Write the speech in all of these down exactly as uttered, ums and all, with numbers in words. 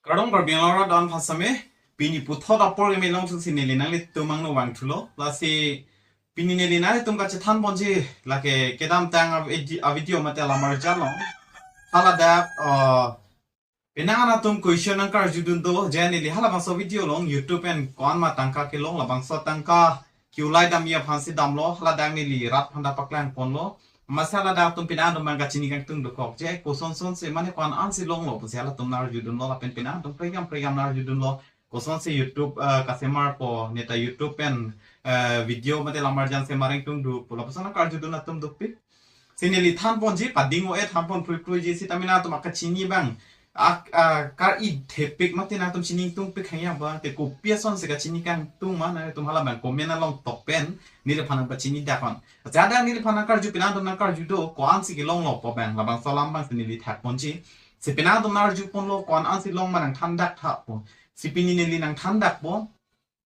Kardom Karbi Anglong arat aphan same, pini puthot apor keme along thusi neli nanglitum angno vangthulo. Lasi pini neli nanglitum kachethan ponji lake kedamtang a vide-, a video mate lamarjan along. Haladak, uh, penang an atum question nangkarjudun do, je neli halabangso video along YouTube pen ko-an ma tangka kelong, labangso tangka ke-ulai damji aphansi damlo, haladak neli rat aphan ta paklang ponlo. Amatsi haladak atum penang atum abang kachini kangtung dokok je, kosonson si mane ko-an ansi longlo pusi halatum nangarjudunlo, lapen penang atum prekam prekam nangarjudunlo. Kosonsi YouTube, eh, kasemarpo, neta YouTube pen, eh, video mate lamarjan semar ingtungdunpo, lapuson nangkarjudun atum dopik. Si neli than ponji, pading o-e than pon phrui phrui ji, sitame nangtum akachini abang, ak-, a, kar-i thepik mate nangtum chini ingtungpik hangya abang, te kopi asonsi kachini kangtung ma, nangtum hala abang comment along tok pen neliphan nangpachini dak on. Jada neliphan nangkarju, penang atum nangkarju do, ko-ansi kelonglo pu abang, labangso alam abangsi neli thak ponji. Si penang atum nangarju ponlo, ko-an ansi long ma nangthan dak tha pu. Si pini neli nangthan dakpo.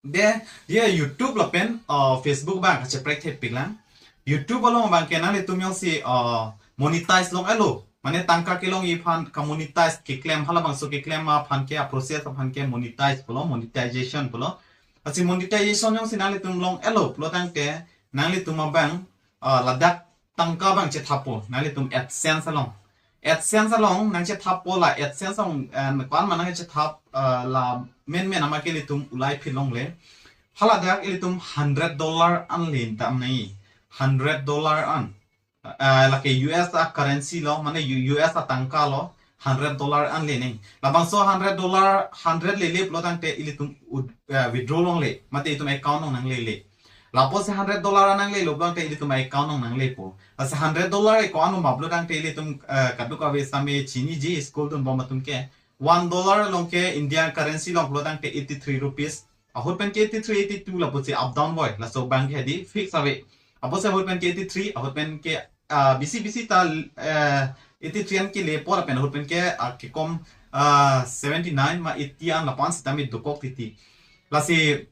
De, ye YouTube lapen, uh, Facebook abang kacheprek thepik lang. YouTube along abangke nanglitum jongsi, uh, monetize long-etlo. Mane tangka kelongji aphan ka-monetize keklem, halabangso keklem aphan ke, a-process aphan ke monetize pulo, monetization pulo. Lasi monetization jongsi nanglitum long-etlo pulo tangte, nanglitum abang, uh, ladak tangka abang chethappo, nanglitum AdSense along. AdSense along nangchethappo, la AdSense along, eh, ko-an ma nangchethap, eh, la menmen amat ke ilitum ulai phit longle. Haladak ilitum hundred dollar an le dam nangji. Hundred dollar an. Eh, lake U S a currency lo, mane U-, U S a tangka lo, hundred dollar an le nangji. Labangso hundred dollar, hundred lele pulo tangte ilitum ud-, eh, withdraw longle, mate itum account along nanglele. Lapusi hundred dollar an nanglelo pulo tangte ilitum account along nanglepo. Lasi hundred dollar e ko-an ma pulo tangte ilitum, eh, kadokave same chiniji, school dunbom atum ke. One dollar along ke Indian currency along pulo tangte eighty-three rupees. Ahut pen ke eighty-three, eighty-two lapusi up down voi. Laso abangke hedi fix ave. Apotsi ahut pen ke eighty-three, ahut pen ke, ah, bisi bisi ta, eh, eighty-three an kelepo lapen ahut pen ke, ah, kekom, ah, seventy-nine ma eighty an lapu-an sitame dokok titi. Lasi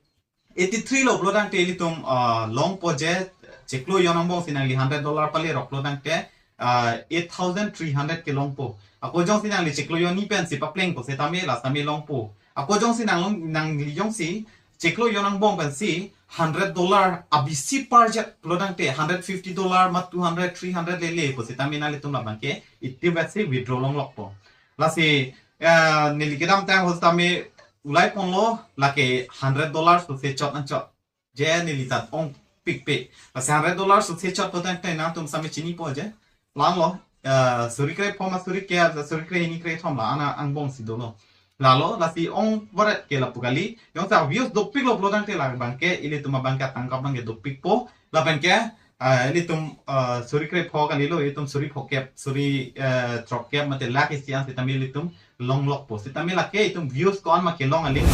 eighty-three lo pulo tangte ilitum, ah, longpo je, chiklo jon angbong si nangli hundred dollar palerok pulo tangte, ah, eight thousand three hundred kelongpo. Ako jongsi nangli chiklo jon ni pensi paplengpo setame la sitame longpo. Ako jongsi nang long, nangli jongsi chiklo jon angbong pensi hundred dollar abisi parjat pulo tangte hundred fifty dollar ma two hundred, three hundred lelepo setame nanglitum labangke iti vetsi withdraw longlokpo. Lasi, eh, neli kedamtang ahut sitame ulai ponlo, lake hundred dollar sose chot anchot. Je neli ta ongpikpe. Lasi hundred dollar sose chot pulo tangte nangtum same chinipo je. La-anlo, eh, suri kre pho ma suri kre, suri kre hini kre thom la-an angbong si dolo. Lalo, lasi ong varet ke lapu kali. Jongsi views dopiklo pulo tangte labangke, ilitum abangke tangka abangke dopikpo. Lapen ke, eh, ilitum, eh, suri kre pho kalilo, ilitum suri phokep, suri, eh, throkkep mate lakh isi an sitame ilitum longlokpo. Sitame lake itum views ko-an ma kelong aling.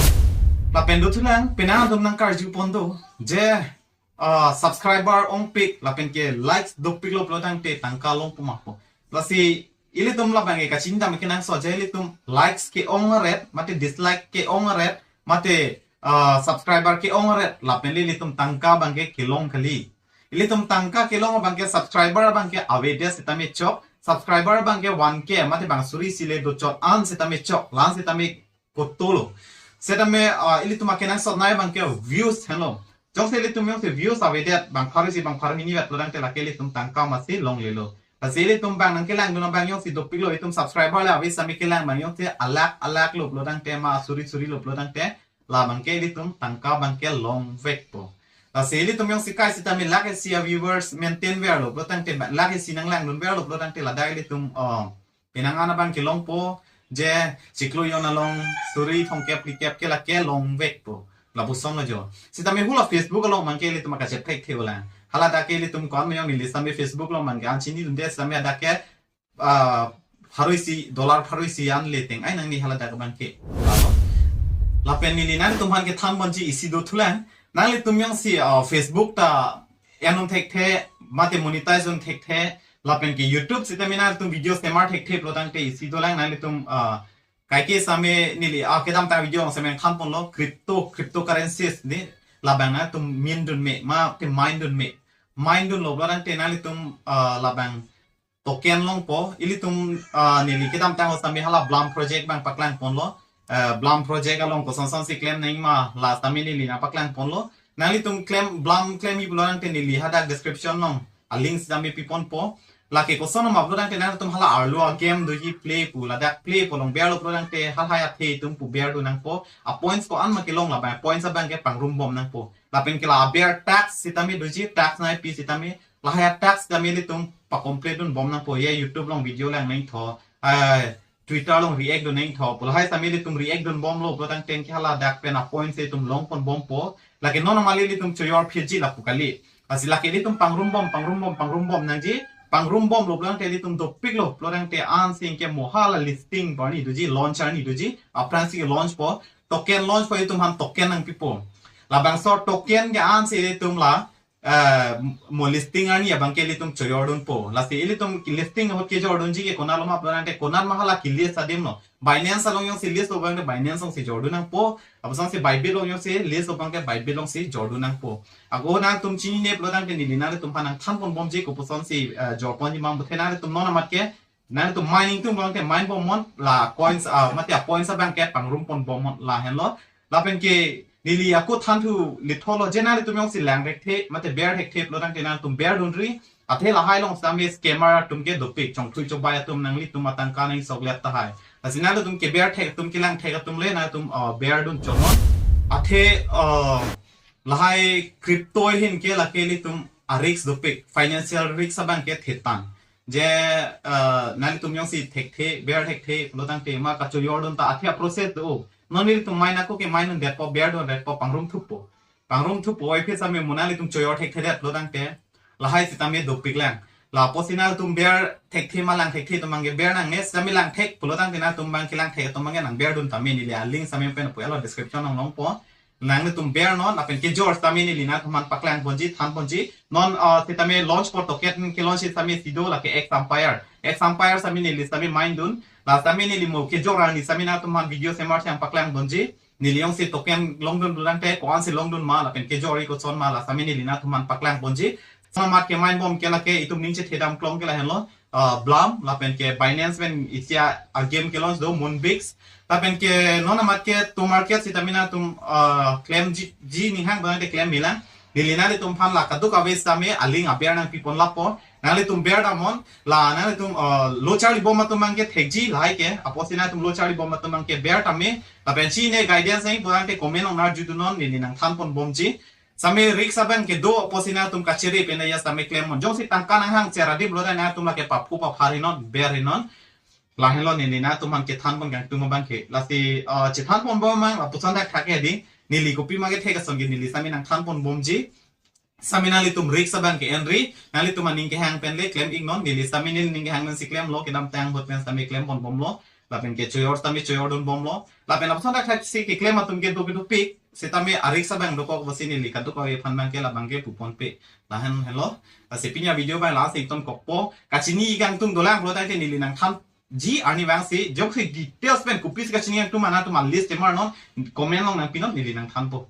Lapen dothulang, penang atum nangkarju pon do. Je, ah, subscriber ongpik, lapen ke likes dopiklo pulo tangte tangka longpo ma pu. Lasi ilitum labangke kachini dam kenangsot je ilitum likes ke-ong ret, mate dislike ke-ong ret, mate, ah, subscriber ke-ong ret, lapen le ilitum tangka abangke kelong kali. Ilitum tangka kelong abangke subscriber abangke avedet sitame chok, subscriber abangke one K, mate bang suri isi le dochot an sitame chok, la-an sitame kotolo. Setame, ah, ilitum akenangsot nai abangke views henlo. Jongsi ilitum jongsi views avedet, bang pharo isi bang pharo hini vet pulo tangte lake ilitum tangka masi longlelo. Lasi ilitum abang nangkelangdun abang jongsi dopiklo, itum subscriber le ave sitame kelang abang jongsi alakh alakh lo pulo tangte ma suri suri lo pulo tangte, labangke ilitum tangka abangke longvekpo. Lasi ilitum jongsi kai sitame lakh isi a-viewers maintain verlo pulo tangte, lakh isi nanglangdun verlo pulo tangte ladak ilitum, oh, penang an abang kelongpo, je chiklo jon along suri thomkep phlikep ke lake longvekpo. Lapusonlo jo. Sitame hula Facebook along abangke ilitum akacheprek the ulang. Haladak ke ilitum ko-an ma jong neli sitame Facebook along abangke an chinidunde sitame adak ke, ah, pharo isi, dollar pharo isi an le teng-ai nangji haladak abangke. Lapen neli nangtum aphan kethan ponji isi dothulang. Nanglitum jongsi, ah, Facebook ta en-un thekthe, mate monetize un thekthe, lapen ke YouTube sitame nangtum video semar thekthe pulo tangte isi dolang, nanglitum, ah, kaike same neli, ah, kedamtang video same than ponlo, crypto, cryptocurrencies ne labang nangtum mindun me, mate mindun me. Mindunlo pulo tangte nanglitum, ah, labang token longpo, ilitum, ah, neli kedamtang ahut sitame hala Blam project abang paklang ponlo. eh, Blam project along koson son si klem nangji ma la sitame neli nangpaklang ponlo. Nanglitum klem, Blam klemji pulo tangte neli hadak description along a-link sitame piponpo. Lake koson ma pulo tangte nangtum hala arlo a-game doji play pu, ladak play pu along berlo pulo tangte halahai athe atum pu berdun nangpo. A-points ko-an ma kelong, labang points abang ke pangrumbom nangpo. Lapen ke la aber task sitame doji, task nangpi sitame, lahai task sitame ilitum pa-complete dunbom nangpo. Ye YouTube along video lang nangtho, eh, Twitter along react dun nangtho pu, lahai sitame ilitum react dunbomlo pulo tangte ke haladak pen a-points si itum longponbompo. Lake non amali ilitum choyor phitji lapu kali. Lasi lake ilitum pangrumbom, pangrumbom, pangrumbom nangji. Pangrumbomlo pulo tangte ilitum dopiklo pulo tangte ansi ke mo hala listing arni doji, launch arni doji, aphrangsi launchpo, token launchpo, itum aphan token nangpipo. Labangso token ke ansi ilitum la, eh, mo listing arni abang ke ilitum choyordunpo. Lasi ilitum listing ahut kejordunji ke konatlo ma pulo tangte, konat ma hala ke-list adimlo. Binance along jongsi listlo abang ke Binance alongsi jordun nangpo. Apusonsi Bybit along jongsi listlo abang ke Bybit alongsi jordun nangpo. Ako nangtum chinine pulo tangte neli nanglitum aphan nangthanponbomji kopuson si, eh, jorponji ma pute, nangtum non amat ke, nangtum mining atum abang ke mine bomnon, la coins, ah, mate a-points abang ke pangrumponbomnon, lahenlo. Lapen ke neli ako thanthu litholo, je nanglitum jongsi lang thekthe mate ber thekthe pulo tangte nangtum berdunri. Athe lahai along sitame scammer atum ke dopik, chongthui chobai atum, nanglitum atangka nangchoklet tahai. Lasi nanglitum keber thek atum, kelang thek atum le nangtum, uh, berdun chomon. Athe, uh, lahai crypto ahin ke lake ilitum a-risk dopik, financial risk abang ke thetang. Je, uh, nanglitum jongsi thekthe, ber thekthe pulo tangte ma kachoyordun ta athe a-process do. Non ilitum mine ako ke mine un detpo, berdun detpo, pangrumthupo. Pangrumthupo, oi phi sitame mo nanglitum choyor thekthedet pulo tangte, lahai sitame dopiklang. Lapusi nangtum ber thekthe ma lang thekthe atum abang ke ber nangne, sitame lang thek pulo tangte nangtum abang kelang thek atum abang ke nangberdun tame, neli a-link sitame pen pu elo description along longpo. Nanglitum bernon, lapen kejor sitame neli nangtum aphan paklangponji, thanponji. Non, ah, sitame launchpo, token ke-launch sitame si do, lake X Umpire. X Umpire sitame neli sitame minedun. La sitame neli mo kejor arni sitame nangtum aphan video semar si nangpaklangponji. Neli jongsi token longdun pulo tangte ko-ansi longdun ma, lapen kejorji koson ma, la sitame neli nangtum aphan paklangponji. Sitame amat ke minebom ke lake itum ning chethedam klong ke lahenlo, uh, Blam, lapen ke Binance pen isi a-game ke-launch do, Moonbix. Lapen ke non amat ke to market sitame nangtum, uh, klemji, ji ninghang abang ke klem melang. Neli nanglitum aphan la kadokave sitame a-link aber nangpipon lapo. Nanglitum berdamnon, la nanglitum, uh, lo charlibom atum abang ke thekji lahai ke. Apotsi nangtum lo charlibom atum abang ke bertame. Lapen chinine guidance nangji pulo tangte comment along nangarjudunnon, neli nangthanponbomji. Sitame risk abang kedo, apotsi nangtum kachere pen ya sitame klemnon. Jongsi tangka nanghang cheradim pulo tangte nangtum lake paphu papharinon, berrinon. Lahenlo neli nangtum aphan kethanpon kangtung abang ke. Lasi, uh, chethanponbom abang, lapuson thakthak ke dei. Neli kopi ma kethek ason ke neli sitame nangthanponbomji. Sitame nanglitum risk abang ke-enri, nanglitum aning kehang pen le klem-iknon, neli sitame neli ning kehang pensi klemlo, kedamtang ahut pen sitame klemponbomlo, lapen ke choyor sitame choyordunbomlo, lapen lapuson thakthak si keklem atum ke dopik dopik, sitame a-risk abang dokok pusi neli kadokave aphan abang ke labang ke puponpe. Lahenlo, lasi pini a-video abang lasi ingtonkokpo, kachini kangtung dolang pulo tangte neli nangthanji arni abang si, jongsi details pen kopisi kachini kangtung ma nangtum a-list temar non, comment along nangpinon, neli nangthanpo.